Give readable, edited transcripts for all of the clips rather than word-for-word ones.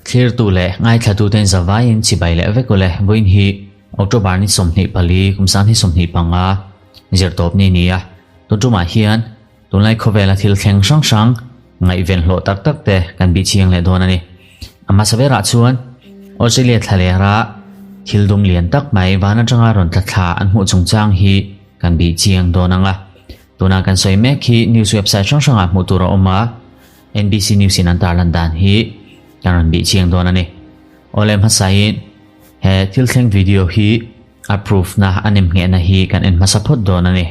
Thlirtu leh ngaithlatuten zavaiin chibai leh vek ule vawiin hi October ni 24 kum 2025 zirtawp ni ni a. Tun tumah hian tunlai khawvela thil thleng hrang hrang ngaihven hlawh tak tak te kan bih chiang leh dawn a ni. A hmasa berah chuan Australia thlalera thil dum lian tak mai van atanga rawn tla thla an hmuh chungchang hi kan bih chiang dawn ang a. Tuna kan sawi mek hi news website hrang hrangah hmuh tur a awm a, NBC News in an tarlan dan hi kan rawn bih chiang dawn a ni. Awle hmasain he thil thleng video hi a proof na a nem nghehna hi kan en hmasa phawt dawn a ni.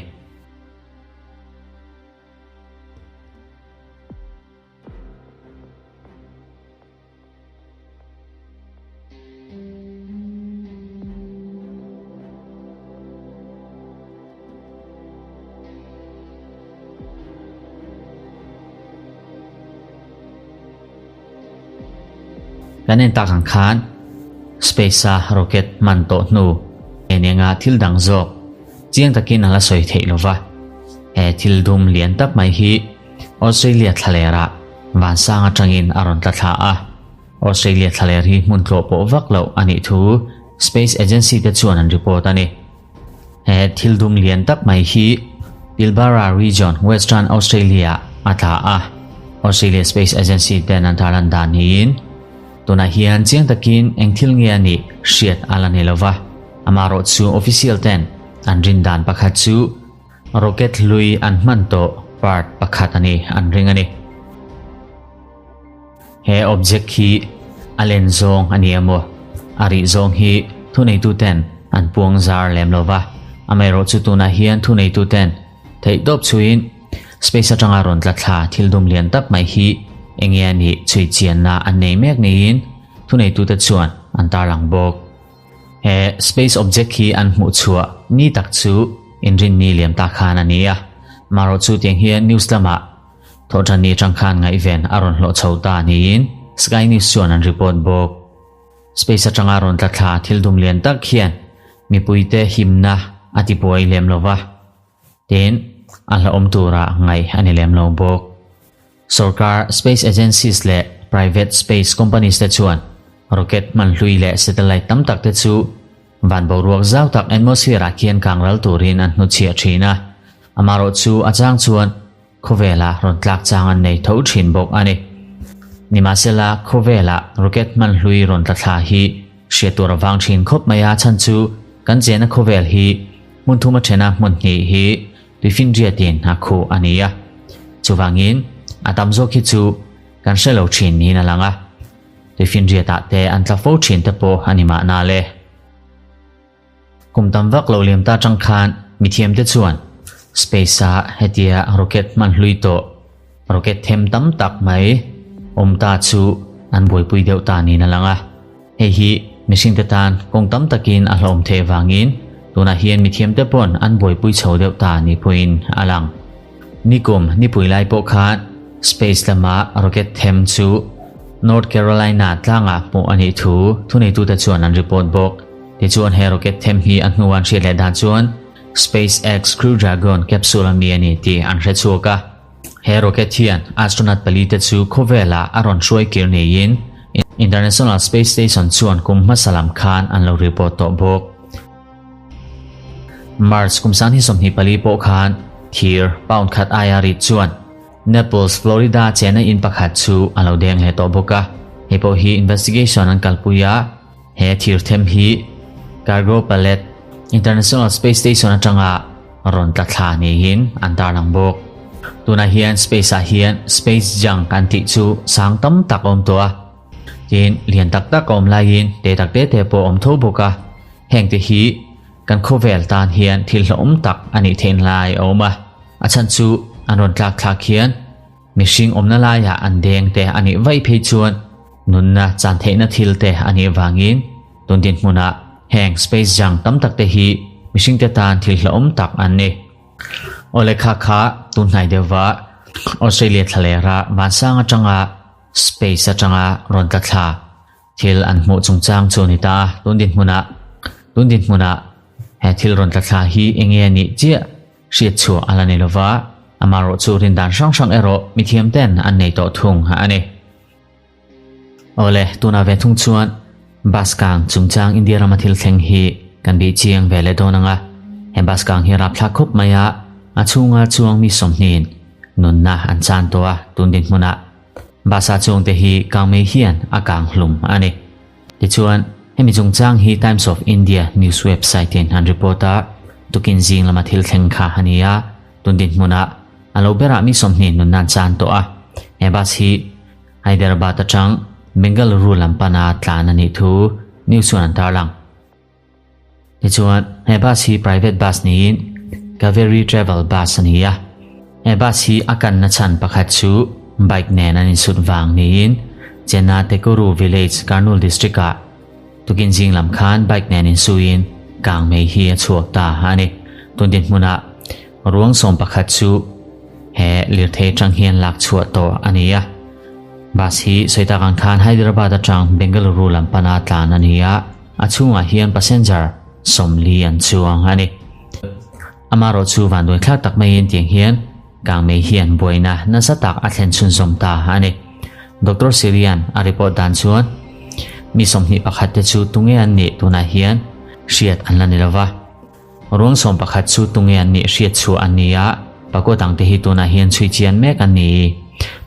Kan en tak ang khan space a rocket hman tawh hnu eng enga thil dang zawk chiang takin a la sawi theih lova. He thil dum lian tak mai hi Australia thlalerah vansang atangin a rawn tla thla a. Australia thlaler hi hmun tlawh pawh vak loh a nih thu Space Agency te chuan an report a ni. He thil dum lian tak mai hi Pilbara region, Western Australia a tla a. Australia Space Agency ten an tarlan dan niin tunah hian chiang takin eng thil nge a nih hriat a la ni lova. Amaherawhchu official ten an rin dan pakhat chu Rocket hlui an hman tawh part pakhat a ni an ring a ni. He object hi a len zawng a ni emaw a rih zawng hi thuneituten an puang zar lem lo va, amaherawhchu tunah hian thuneituten theihtawp chhuiin space atanga rawn tla thla thil dum lian tak mai hi enge a nih chhui chianna an nei mek niin thuneitute chuan an tarlang bawk. He space object hi an hmuh chhuah ni tak chu inrinni liam ta khan a ni a, marawh chu tiang hian news lamah thawhṭanni aṭang khan ngaihven a rawn hlawh chho ta niin Sky News chuan an report bawk. Space aṭanga rawn tla thla thil dum lian tak hian mipuite himna a tibuai lem lo va, tin a hlauhawm tura ngaih a ni lem lo bawk. Sorkar space agencies leh private space companies te chuan rocket hman hlui leh satellite tam tak te chu van boruak zau tak atmosphere ah khian kang ral turin an hnutchhiah thin a, amaherawh chu a chang chuan khawvela rawn tlak chang an nei tho thin bawk a ni. Nimahsela khawvela rocket hman hlui rawn tla thla hi hriat tur a vang thin khawp mai a, chhan chu kan chena khawvel hi hmun thum a thena hmun hnih hi Tuifinriatin a khuh a ni a, chuvangin a tam zawk hi chu kan hre lo thin niin a lang a, tuifinriatah te an tla fo thin te pawh a ni mahna le. Kum tam vak lo liam ta tang khan mithiamte chuan space-a hetia rocket hman hlui tawh rocket them tam tak mai awm ta chu an buaipui deuh ta niin a lang a. Hei hi mihringte tan kawng tam takin a hlawm theih vangin tunah hian mithiamte pawn an buaipui chho deuh ta ni pawhin a lang. Nikum nipui lai pawh khan space lama rocket them chu North Carolina tlangah hmuh a nih thu thuneitute chuan an report bawk. Tichuan he rocket them hi a hnu an hriat leh dan chuan SpaceX Crew Dragon capsule a mi a ni tih an hre chhuak a. He rocket hian astronaut palite chu khawvelah a rawn hruai kir niin International Space Station chuan kum hmasa lam khan an lo report tawh bawk. March kum 2024 pawh khan thir pound khat aia rit chuan Naples, Florida chena in pakhat chu a lo deng leh tawh bawk a. Hei pawh hi investigation an kalpui a, he thir them hi cargo pallet International Space Station atanga rawn tla thla niin an tarlang bawk. Tunah hian space ah hian space junk an tih chu sang tam tak a awm tawh a, tin lian tak tak a awm laiin te tak te te pawh a awm tho bawk a, heng te hi kan khawvel tan hian thil hlauhawm tak a nih theih lai a awm a, a chhan chu an rawn tlak thlak hian mihring awmna laiah an deng te a nih vaih phei chuan nunna chan theihna thil te a nih vangin tun dinhmunah heng space junk tam tak te hi mihringte tan thil hlauhawm tak an ni. Awle kha kha tun hnai deuhva Australia thlalera vansang atanga space atanga rawn tla thla thil an hmuh chungchang chu a ni ta a, tun dinhmunah tun dinhmunah he thil rawn tla thla hi enge a nih chiah hriat chhuah a la ni lova. Amaherawhchu rindan hrang hrang erawh mithiam ten an nei tawh thung a ni. Awle, tunah ve thung chuan bus kang chungchang India rama thil thleng hi kan bih chiang ve leh dawn ang a. He bus kang hi rapthlak khawp mai a, a chhunga chuang mi sawmhnihin nunna an chan tawh a, tun dinhmunah bus-a chuangte hi kangmei hian a kang hlum a ni. Tichuan, hemi chungchang hi Times of India news website-in an report a, tukin zing lama thil thleng kha a ni a, tun dinhmunah a lo berah mi 20 nunna an chan tawh a. He bus hi Hyderabad atang Bengaluru lam pana tlan a nih thu news chuan an tarlang. Tichuan, he bus hi private bus niin Kaveri Travel Bus a ni a. He bus hi a kanna chhan pakhat chu bike nen an insut vang niin Chenna Tekuru Village, Karnool District-ah tukin zing lam khan bike nen insuiin kang mei hi a chhuak ta a ni. Tun dinhmunah ruang 11 chu he lirthei atang hian lak chhuah tawh a ni a. Bus hi sawi tak ang khan Hyderabad atang Bengaluru lam pana tlan a ni a. A chhungah hian passenger 40 an chuang a ni. Amaherawh chu vanduai thlak tak maiin tiang hian kangmei hian buaina nasa tak a thlen chhunzawm ta a ni. Doctor Sirian a report dan chuan mi 21 te chu tunge an nih tunah hian hriat an la ni lova. Ruang 11 chu tunge an nih hriat chhuah an ni a, pakaw dangte hi tunah hian chhui chian mek an ni.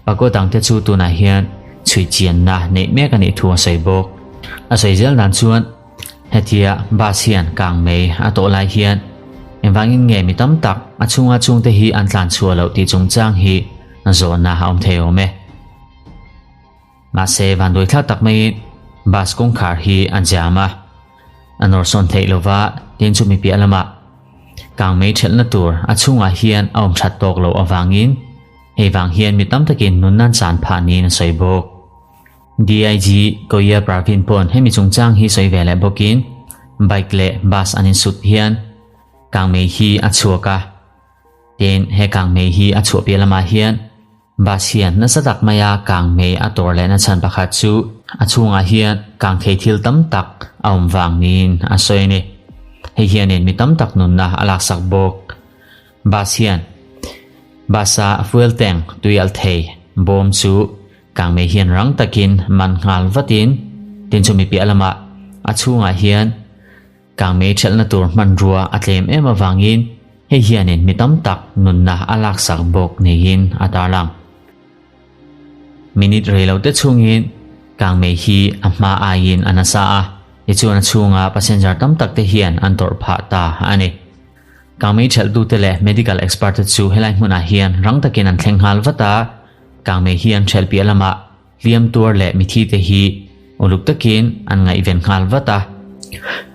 Pakaw dangte chu tunah hian chhui chianna neih mek a nih thu a sawi bawk. A sawi zel dan chuan hetia bus hian kang mei a tawh lai hian engvangin nge mi tam tak a chhunga chhungte hi an tlan chhuah loh tih chungchang hi zawhna a awm thei awm e. Mahse vanduai thlak tak maiin bus kawngkhar hi a jam a, a nawr sawn theih lova tin chumi piah lamah kang mei thelhna tur a chhungah hian a awm that tawk loh avangin hei vang hian mi tam takin nun nan chan phah niin a sawi bawk. DIG Koya Pravin pawn hemi chungchang hi sawi ve leh bawkin bike leh bus an insut hian kang mei hi a chhuak a, tin he kang mei hi a chhuah piah lamah hian Bus hian nasa tak maia kang mei a tawr lehna chhan pakhat chu a chhungah hian kang thei thil tam tak a awm vang niin a sawi a ni. Hei hianin mi tam tak nunna a laksak bawk. Bus hian bus-a fuel tank tui alh thei bawm chu kang mei hian rang takin man nghal vatin tin chumi piah lamah a chhungah hian Kangmei ṭhelhna tur hmanrua a tlem em avangin hei hianin mi tam tak nunna a laksak bawk niin a tarlang. Minute rei lo te chhungin kangmei hi a hma aiin a nasa a, tichuan a chhunga passenger tam tak te hian an tawrh phah ta a ni. Kangmei ṭhelhtute leh medical expert te chu helai hmunah hian rang takin an thleng nghal vat a, kangmei hi an ṭhelh piah lamah Hliam tuar leh mithi te hi uluk takin an ngaihven nghal vat a.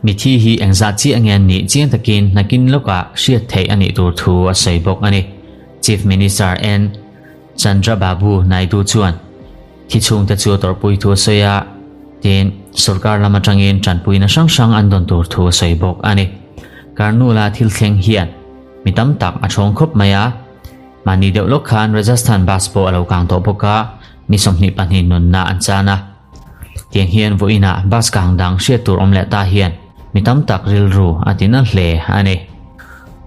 Mithi hi engzah chiah nge an nih chiang takin nakin lawkah hriat theih a nih tur thu a sawi bawk a ni. Chief Minister N. Chandrababu Naidu chuan thi chhungte chu a tawrhpui thu a sawi a, tin sorkar lam atangin tanpuina hrang hrang an dawn tur thu a sawi bawk a ni. Karnool-a thil thleng hian mi tam tak a thawng khawp mai a. Mahni deuh lawk khan Rajasthan bus pawh a lo kang tawh bawk a, mi 22 nunna an chan a. Tiang hian vawiinah bus kang dang hriat tur awm leh ta hian mi tam tak rilru a ti na hle a ni.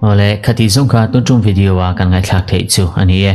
Awle, khati zawng kha tun tum video a kan ngaihthlak theih chu a ni e.